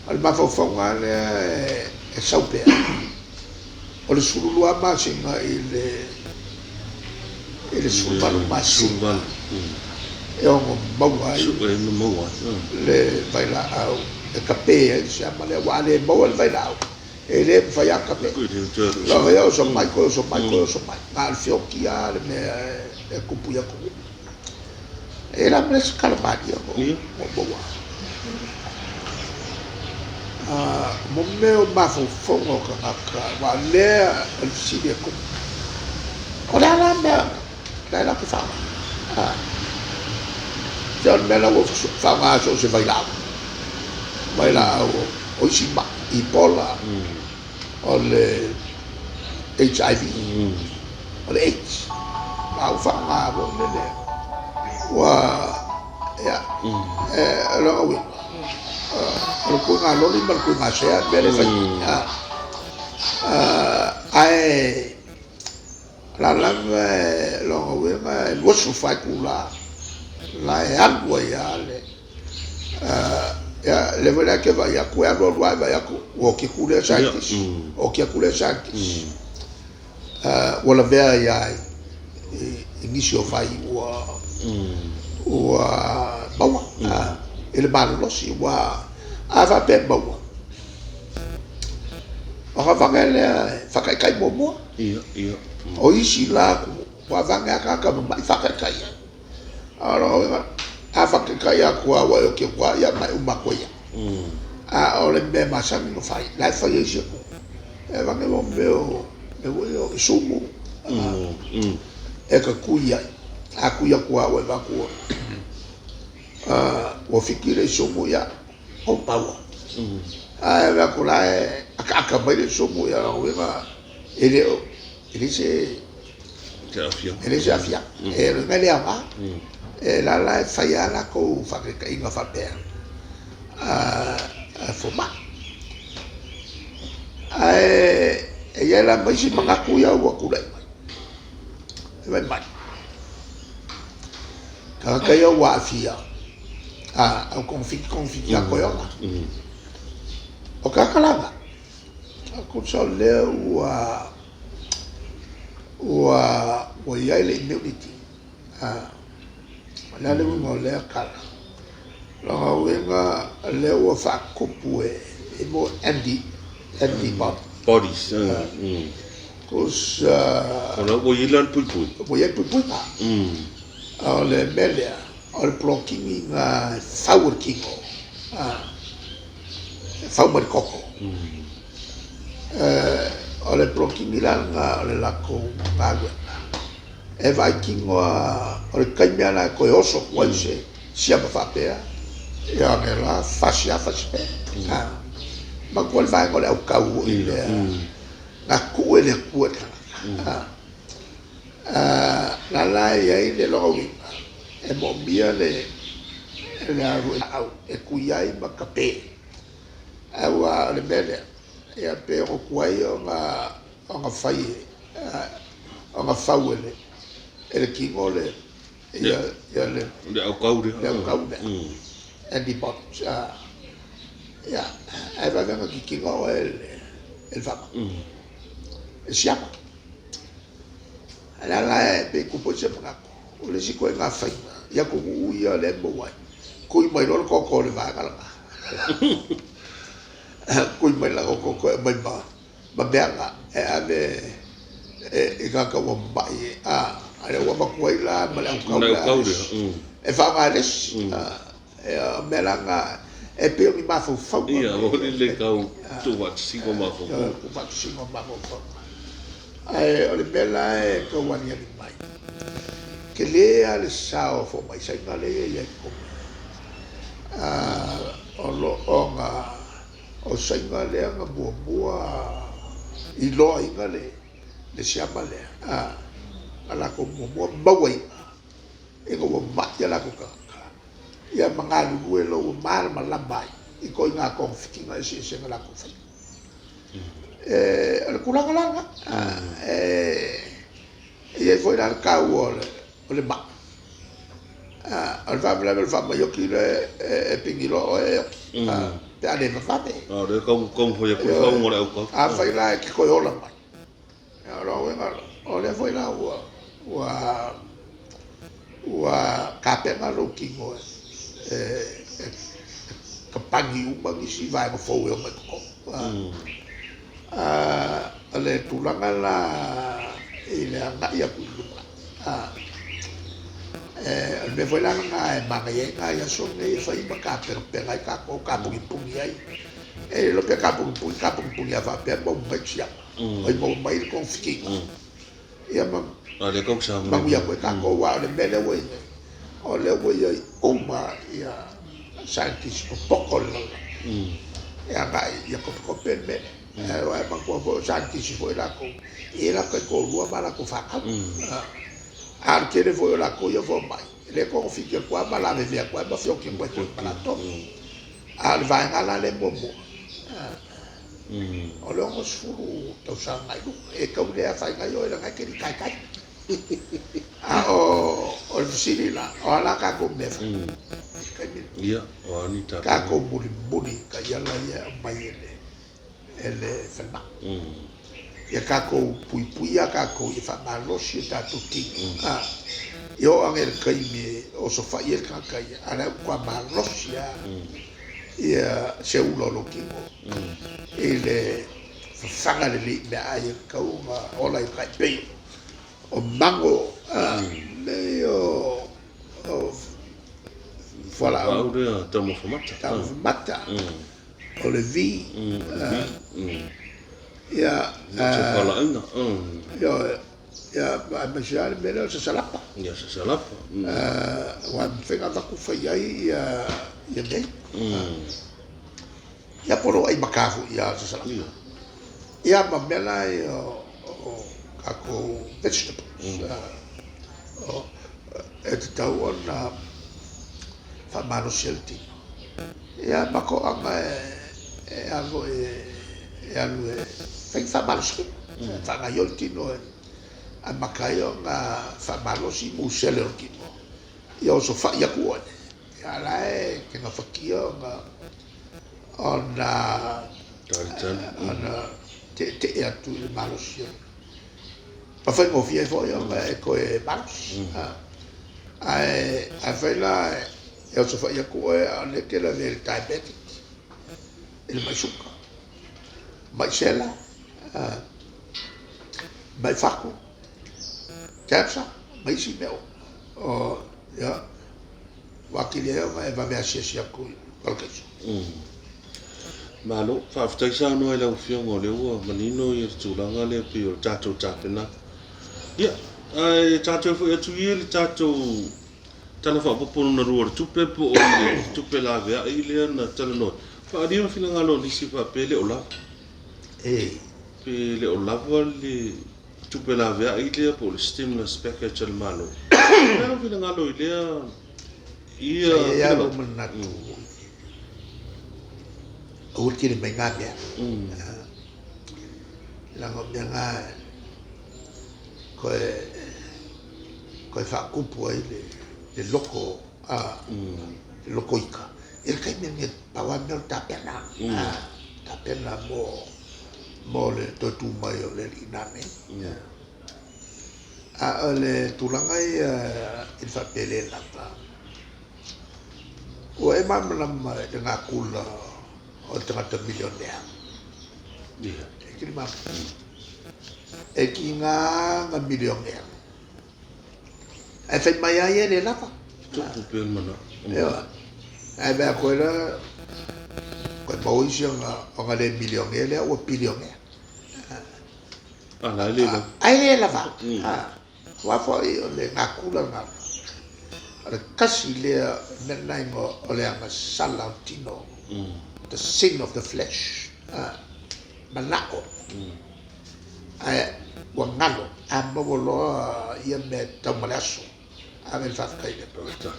A: o le mafaufauga lava lea e sau pea, o le 12 masina i le 18 masina e ono maua ai le vailaau e tape ai le siama lea, aua a le maua le vailaau, e le mafai lava ona tape. Lava ia oso mai, toe oso mai, toe oso mai. Na o le feoti lava le mea e tupu i atunuu. E la ma le isi tala malie o maua. Mo mea o mafaufauga o tagata, aua o lea o le fesili e tupu, o le a la mea la e latou te faaaoga? Se o le mea la ua faaaoga so o se vailaau, vailaau o isi mai, Ebola, o le HIV, o le AIDS, la ua faaaoga foi lele, ua, ia, o lona uiga, o le tuiga loli ma le tuiga sea le mea lea e fai nei. Ae o la lava o lona uiga e 24 itula la e alu ai lava le Ia, lea foi la e te vaai atu, e alu alu lava e vaai atu, ua oti atu lea scientist, oti atu lea scientist. Ua lavea ai lava i nisi o vai ua maua i le malolosi. Ua, a faapea e maua, ona vage lea e faataitai muamua. O isi la ua vage lava tagata mamai faataitai ai. A o lona uiga, a faataitai atu lava ua e oti atu lava, ia ma e uma atu ai lava. A o le mea e masani ona fai, la e fai e isi atunuu, e avane mo mea o mea foi ia o isumu e tatui ai. A tui atu lava ua e vaai atu ua fiki le isumu, ia, ua pau lava. Ae vaai atu la e ataata mai le isumu, ia o lona uiga, e le o, e leai se E leai se aafiaga. E lona e le aoga. E la la e fai lava latou faataitaiga faapea a fomai. Ae e i ai la ma isi manatu ia ua tulai mai, e fai mai, tagata ia ua aafia, a ua togafiti togafiti lava toe ola. O tagata la na, tusa o lea ua ua i ai le immunity, o le a le uiga o lea tala? O lona uiga o lea ua faatupu e mo antibody.
B: Bodies.
A: Tusa...
B: O la ua i ai la le puipui.
A: Ua i ai le puipuiga. O le mea lea, o le polokini lena e fau e le tino, e fau mai le toto. O le polokini la lena o le latou galuega, e vaai tino lava, o le taimi lava lena e toe oso atu ai se siama faapea, ia ane la, fasi lava fasi pea. Manatua le vaega o le autau foi lea na tuu e le Atua i le tagata. La la e i ai le lona uiga, e moomia le laau e tui ai ma tape. Aua o le mea lea, ia pe ono tuai ona ona fai ona fau e le e le tino le ia ia le
B: le aukau lea.
A: Le aukau lea. Antibodies. Ia, ae vave ona kikina oe e le faamai. E siama. A le a la e pei e tupu ai se manatu, o le isi ituaiga faiga i atunuu ia lea e maua ai, tui mai loa le toto o le vaega lena. Tui mai lana toto e aumai ma ma mea na e ave i tagata ua mamai, a lea ua avatu ai la ma le aukau lea e faaaoga e le isi. O mea la na e pei o ni mafaufauga.
B: Ia, o le tau tuufaatasiga o mafaufauga.
A: Tuufaatasiga o mafaufauga. Ae o le mea la e tau aliali mai, tele lava le sao o fomai Saina lea e i ai i totonu. O lo o na O Saina lea na muamua iloaina le siama lea, na latou muamua mauaina ina ua mai a latou tagata, ia ma galulue loa ua malamalama ai i ituaiga togafitiga eseese na latou faia. O le tulaga la lena, e i ai foi la le taua o le mai. O le faalavelave o le faamai oti lea e pigi loa oe e oti, pe a le vavave.
B: A o lea e taumafai atu le faauuga o le aukau.
A: Afai la e te toe ola mai, o lona uiga, o lea foi la ua tapena lou tino e tapani uma nisi vaega fou e omai i totonu. O le tulaga la i le agai atu i luma, o le mea foi la lena e manaia ai nai aso nei e fai ma tapenapena ai tatou, tapunipuni ai. E le iloa pe tapunipuni, tapunipuni lava faapea maua mai le siama, oi maua mai le togafitiga. Ia ma manuia atu ai tatou, aua o le mea lea ua i ai nei, o lea ua i ai uma ia scientist popoto o le lalolagi e agai ia topetope le mea lea. Aua e manatua foi o scientist foi latou, e i ai latou taitoalua ma latou fanau. A o le tele foi o latou ia fomai, e le togafiti atu lava ma lavevea atu lava ma feoti atu ai foi ma latou. A o le vaega la lea muamua, o le 60 tausaga i luga, e tau le afaina ai oe leaga e te le i taitai. A o le fesili la, o a la tatou mea e fai i le taimi lenei?
B: Ia, o a ni tatou.
A: Tatou mulimuli i taiala ia e aumai e le falemai. Ia tatou puipuia tatou ia faamalosi o tatou tino. Ia oo ane i le taimi e osofai ai le tagata ia, a o la e ua matua malosi lava ia se ula o lou tino i le fafaga lelei i meaai e tatau ona ola ai, tai pei o mago, mea ia o fualaau
B: taumafa mata,
A: taumafa mata, o le vi, ia,
B: se fualaauina,
A: ioe, ia, aemaise lava le mea lea o le sasalapa.
B: Ia, sasalapa.
A: Aua e mafai ona avatu fai ai ia mea ia. Ia po o lou ai mata foi ia sasalapa. Ia ma mea la ia o tatou vegetables, e tatau ona faamalosi ai le tino. Ia ma toaga e a foi e alu e fai ni faamalosiga, e faagaoioi le tino e amata ai ona faamalosi musele o le tino, ia osofai atu oe. Ia a o la e te gafatia ona ona ona teetee atu i le malosi o ma faigofie ai foi ona e toe malosi. Ae afai la e osofai atu oe a o lea e te lavea i le diabetic, i le mai suka, mai sela, mai fatu, cancer, ma isi mea uma. O, ia, ua atili ai ona e vave asiasi atu i le parakaiso.
B: Malo, faafetai saunoa i lau Afioga o lea ua manino ia le tulaga lea pei o le tatou tapenaga. Ia, ae tatou foi atu ia i le tatou Tala Faaopoopo Lona Lua o le Tupe po o le tupe laveai lea na talanoa. Faaalia le finagalo o nisi faapea e le o lava. Pe le o lava le tupe laveai lea po o le stimulus package a le Malo. O le a lou finagalo i lea ia
A: Sa i ai lava lou manatu, aua le tele mai na mea. Leaga o mea na toe toe faatupu ai le loto a le loto ita i le taimi lenei, pau lava le mea o le tapena, tapena mo le toe tu mai o le alii nanei. A o le tulaga ia i le faapea e le lava, ua e malamalama i le natura o le tagata milionea?
B: Ia.
A: E te le malamalama. E tiga na milionea. Ae fai mai lava ia e le lava.
B: Tupu pea le manao.
A: Ioe. Ae vaai atu ai la, toe maua isi ona le milionea lea ua bilionea.
B: A la e le lava.
A: Ae le lava. Aua foi o le natura lena. O le tasi lea mea lena e igoa o le agasala o le tino. The sin of the flesh. Manao. Ae ua galo, a maua loa ia mea e tau ma le aso, ave le faafetai i le Atua.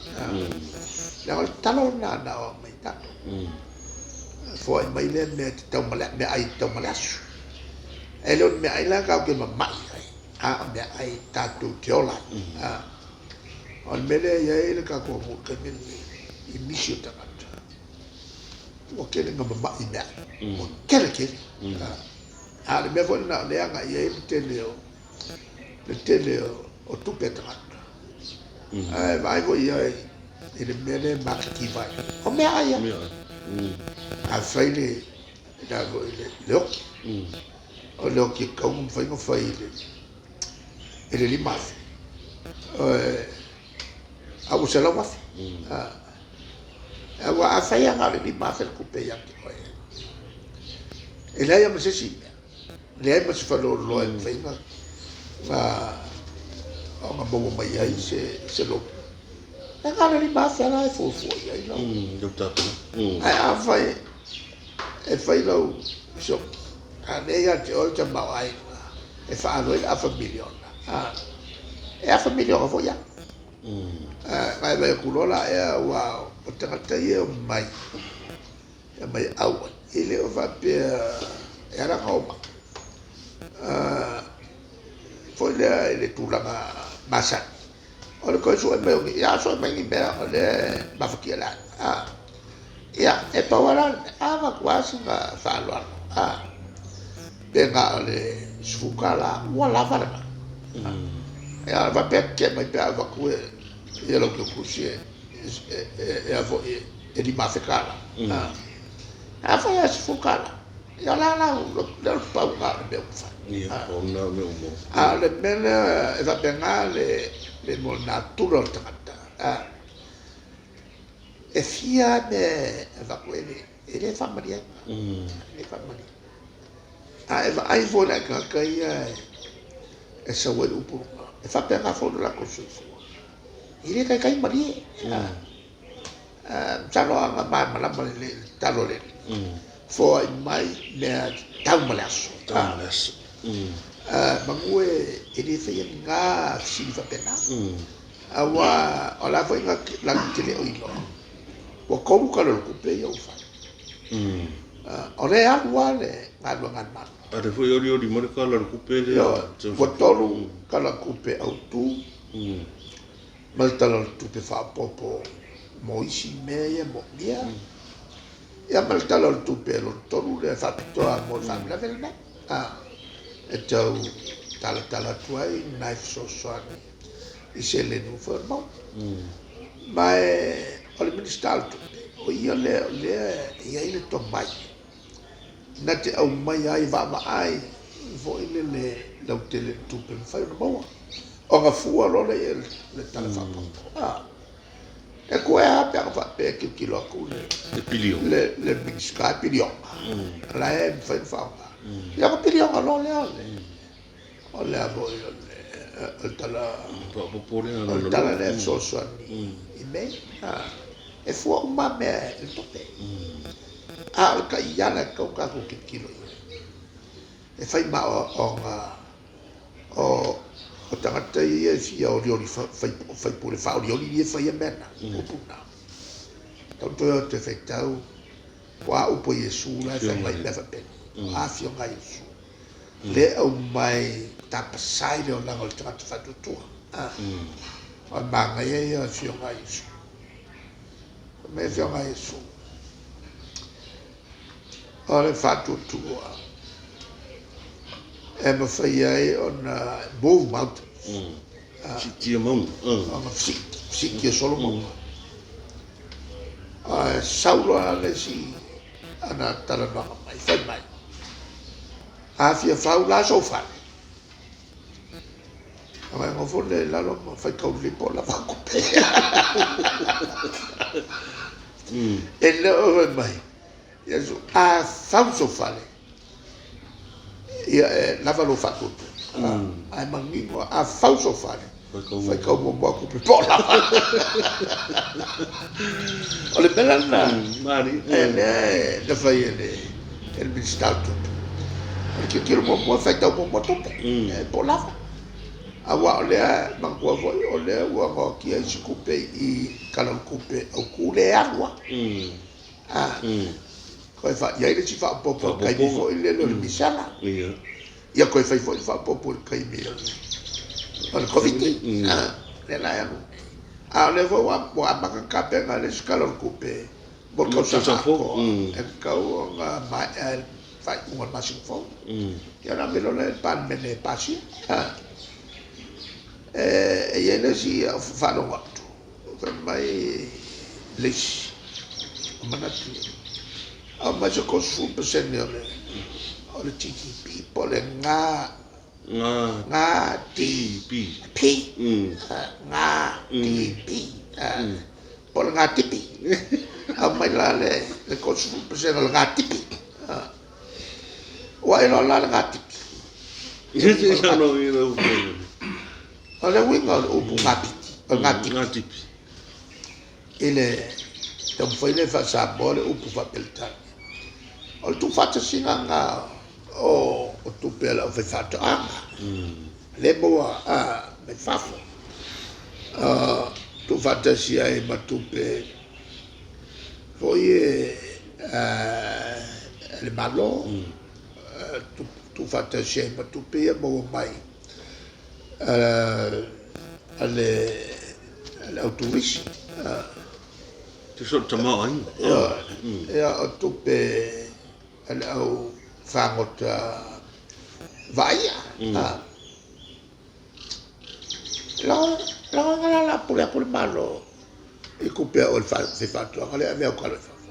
A: Leaga o le talo lena na o aumai tatou. Foai mai lea mea e te tau ma le meaai e te tau ma le aso. E le o ni meaai la tatou te mamai ai, a o meaai tatou te ola ai. O le mea lea e i ai le tatou atunuu i le taimi lenei i nisi o tagata, ua tele ina mamai i meaai, ua tele tele. A o le mea foi lena o lea e agai i ai le tele o le tele o tupe a tagata. Ae vaai foi i ai i le mea lea e maketi vai. O meaai lava. A fai le la foi le oki. O le oki e tatau ona mafai ona fai i le 5,000. A ua 100,000. Aua a fai lava na o le 5,000 le tupe ia te oe, e leai lava ma se isi mea, leai ma se faleoloa e mafai ona maua mai ai se loan. E na o le 5,000 la e fuafua i ai lau. Ae a fai e fai lau sioki, a lea ia te oe le tamaoaiga e faaalu ai le afa miliona, e afa miliona foi lava. Ae vaai atu loa la ea, aua o tagata ia e omai, e omai auai, e le o faapea e ala ona omai foi lea i le tulaga masani, o le toe sue mai o ni, ia sue mai ni mea o lea e mafatia le aiga. Ia, e pau lava la le mea, a avatu lava sina faaaloalo, pe na o le $10, ua lava lena. Ia, faapea tetee mai pe a avatu e ia lau tusi e a foi e $5,000. A fai lava $10, ia o le a la lea o le pau lena o le mea ua fai.
B: Ia, pau lena o le mea ua maua.
A: A o le mea lea e faapena le mo le natura o le tagata. E fia lava mea e avatu e le faamalie. E le faamalie. A e vaai foi i le tagata ia e sau ai le upu lena, e faapena foi lo latou soifua. E le taitai malie. Masalo a na malamalama lelei i le talo a le Alii. Foai mai mea tau ma le aso.
B: Tau ma le aso.
A: Manu e le faia ni na fesili faapena. Aua o la foi latou te le o iloa. Ua tolu tala o le tupe ia ua fai. O lea e alu lava le galuega a le Malo.
B: A lea foi e olioli mai le tala o le tupe lea.
A: Ua tolu tala tupe autu ma le tala o le tupe faaopoopo mo isi mea ia moomia. Ia ma le tala o le tupe lona tolu lea faapitoa mo le faalavelave lenei. E tau talatala atu ai nai fesoasoani i seleni ua fai o le maua. Ma o le Minisita o le Tupe, o ia lea o lea e i ai le tomai na te aumai ai vaavaai foi lele lautele i le tupe e mafai ona maua. Ona fua loa lea i le tala faaopoopo. E koe lava pe ana faapea e tilotilo atu
B: le piliona,
A: le Minisita e piliona, o la e mafai ona faaaoga. Ia ona piliona loa lea o le a foi o le tala
B: faaopoopo lea,
A: o le tala lea e fesoasoani i mea ia. E fua uma mea i le tupe. A o le taiala e tatau ona tatou tilotilo i ai, e fai ma aoaoga o tagata ia e fia olioli faipule faaolioli ia e faia mea na, upu na. Tau toe o te faitau, po o a upu a Iesu la e fai mai mea faapena. O a afioga a Iesu. Lea e aumai tapasai le olaga o le tagata faatuatua. O le manaia ia o le Afioga a Iesu. Fai mai le Afioga a Iesu, o le faatuatua e mafai ai ona move mountains.
B: Siitia mauga.
A: Ona siitia solo mauga. Ae sau loa le isi ana talanoaga mai, fai mai, a fia fau la sou fale, ona e nofo lea i lalo ma faitau lelei po o lava au tupe. E le o fai mai, Iesu, a fau sou fale, ia e lava lou faatuatua. Ae manino, a fau sou fale, faitau muamua au tupe po o lava. O le mea la lena, e lea na fai e le Minisita o Tupe. O le tilotilo muamua, faitau muamua tupe, po o lava. Aua o lea, manatua foi, o lea ua noatia isi tupe i Tala o le Tupe Autu lea e alu lava. Toe i ai le isi faaopoopo i le taimi foi lele o le misela. Ia toe fai foi le faaopoopo i le taimi o le Koviti. Lea la e alu nei. A o lea foi ua amata ona tapena le isi Tala o le Tupe mo le tausaga atoa e tatau ona maea i le faaiuga o le masina fou. Ia ona ave loa lea i le Palemene e pasia. E i ai le isi faalogo atu, fai mai le isi, o manatu ia, aumai se 30% o le GDP po o le G, G, D, P, G, D, P, po o le gatipi. Aumai la le 30% o le gatipi. Ua e iloa la le gatipi? O le uiga o le upu gapiti, o le gatipi. I le taumafai lea e faa-Samoa le upu faa-Peretania. O le tuufaatasiga lena o tupe a le aufaifaatoaga, lea e maua mai fafo, tuufaatasi ai ma tupe foi a le Malo, tuufaatasi ai ma tupe ia maua mai a le au turisi.
B: Tusa o le tamaoaiga.
A: Ia, o tupe a le au fagota vaaia. Lagona la la pule atu le Malo i tupe a oe le faifaatoaga lea e ave au talo i fafo.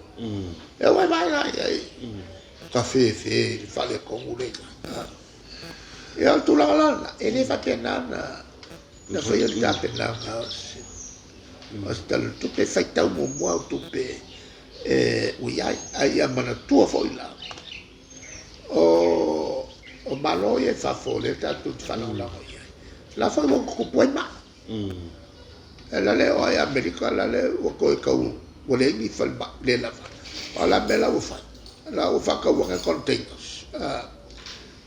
A: E ua e vaai la i ai, ka fefe i le faaletonu lea i ai. Ia o le tulaga la lena, e le faapena na faia le tapenaga o se Tala o le Tupe, e faitau muamua au tupe ua i ai, a ia manatua foi la, o Malo ia i fafo lea tatou te faalagolago i ai, o la foi ua tutupu ai mai. E la le oo ai Amerika, la le ua toe tau, ua leai ni falemai le lava. O le a mea la ua fai? La ua faatau ane containers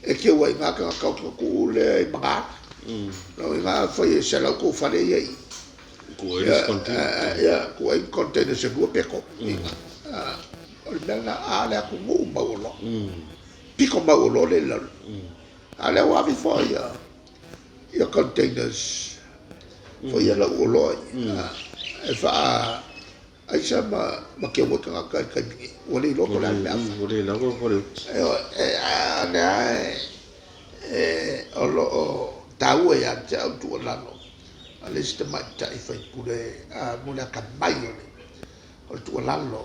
A: e keu ai i ina tagata ona tuu lea i Magaala. Lona uiga afai e 100 tou fale ia i i, ia tuu ai ni containers e lua pe tolu i ina. O le mea lena, a o le atunuu mauoloa, pito mauoloa lea i lalo. A o lea ua ave foi ia containers foi ia lau oloa ia e faa aisa ma keu ai tagata i le taimi nei, ua le iloa po o le a le mea a fai.
B: Ua le lava faleoti.
A: A o lea o lo o taua ia te au le tuualalo a le isi tamaitai faipule mo le atamai o le tuualalo,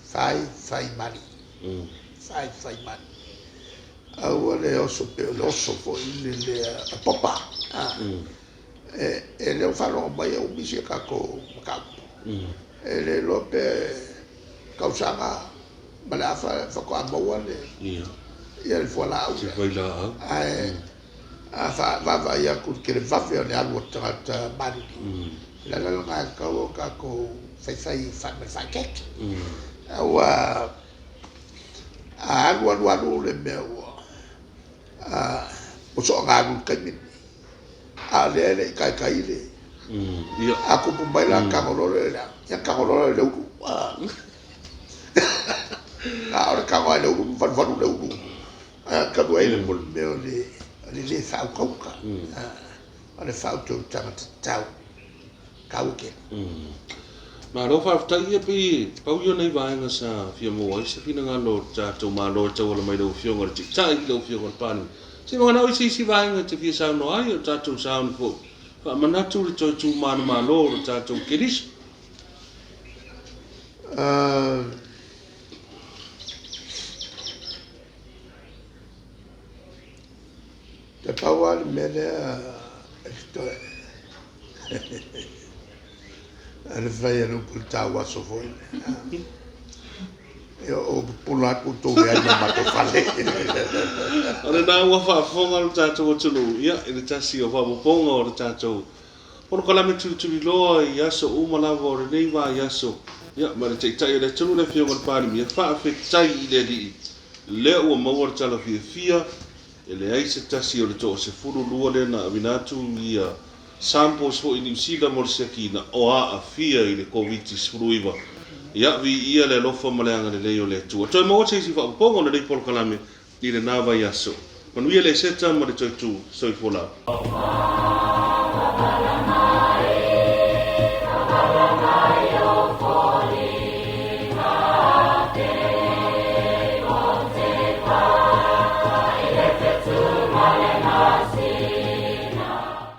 A: fai fai malie, fai fai malie. Aua le oso pei o le oso foi lele a Popa. E le o faalogo mai e umi si a tatou mataupu. E le iloa pe tausaga ma le afa faatoa maua le ia le fualaau lea. Ae a vaavaai atu i le televave o le alu o tagata maliliu, o le ala lena e tatau ona tatou faifai ma le faaeteete. Aua a alu alu alu le mea ua soona alu i le taimi lenei, a o lea e le i taitai le a tupu mai la tago loa lea i le a, ia tago loa lea i le ulu. A o le tago lava i le ulu ma falufalu le ulu. Talu ai le mea o le le faautauta, o le faautautaga tatau, taua tele.
B: Malo faafetai, ia pei pau ia o nai vaega sa fia maua ai se finagalo o le tatou Malo e tauala mai i lau Afioga i le Taitai, lau Afioga i le Palemia. Se i manao i se isi vaega e te fia saunoa ai, o tatou sauni foi faamanatu le toe tu manumalo o le tatou Keriso.
A: Te pau lava le mea lea e toe le fai a le upu i le tauaso foi lea. Ia o pupula atu outou leai ma matou fale.
B: O lena ua faafofoga lo tatou atunuu, ia, i le tasi o faaopoopoga o le tatou polokalame tulituliloa i aso uma lava o lenei vaiaso, ia, ma le Taitai o le atunuu le Afioga i le Palemia, faafetai i le Alii, lea ua maua le tala fiafia, e leai se tasi o le toa-12 lea na avina atu ia samples foi i Niu Sila mo le siakiina o aafia i le Koviti-19. Ia, viia le alofa ma le agalelei o le Atua. Toe maua se isi faaopoopoga o lenei polokalame i lena vaiaso. Manuia le Eseta ma le toe tu. Soifua lava.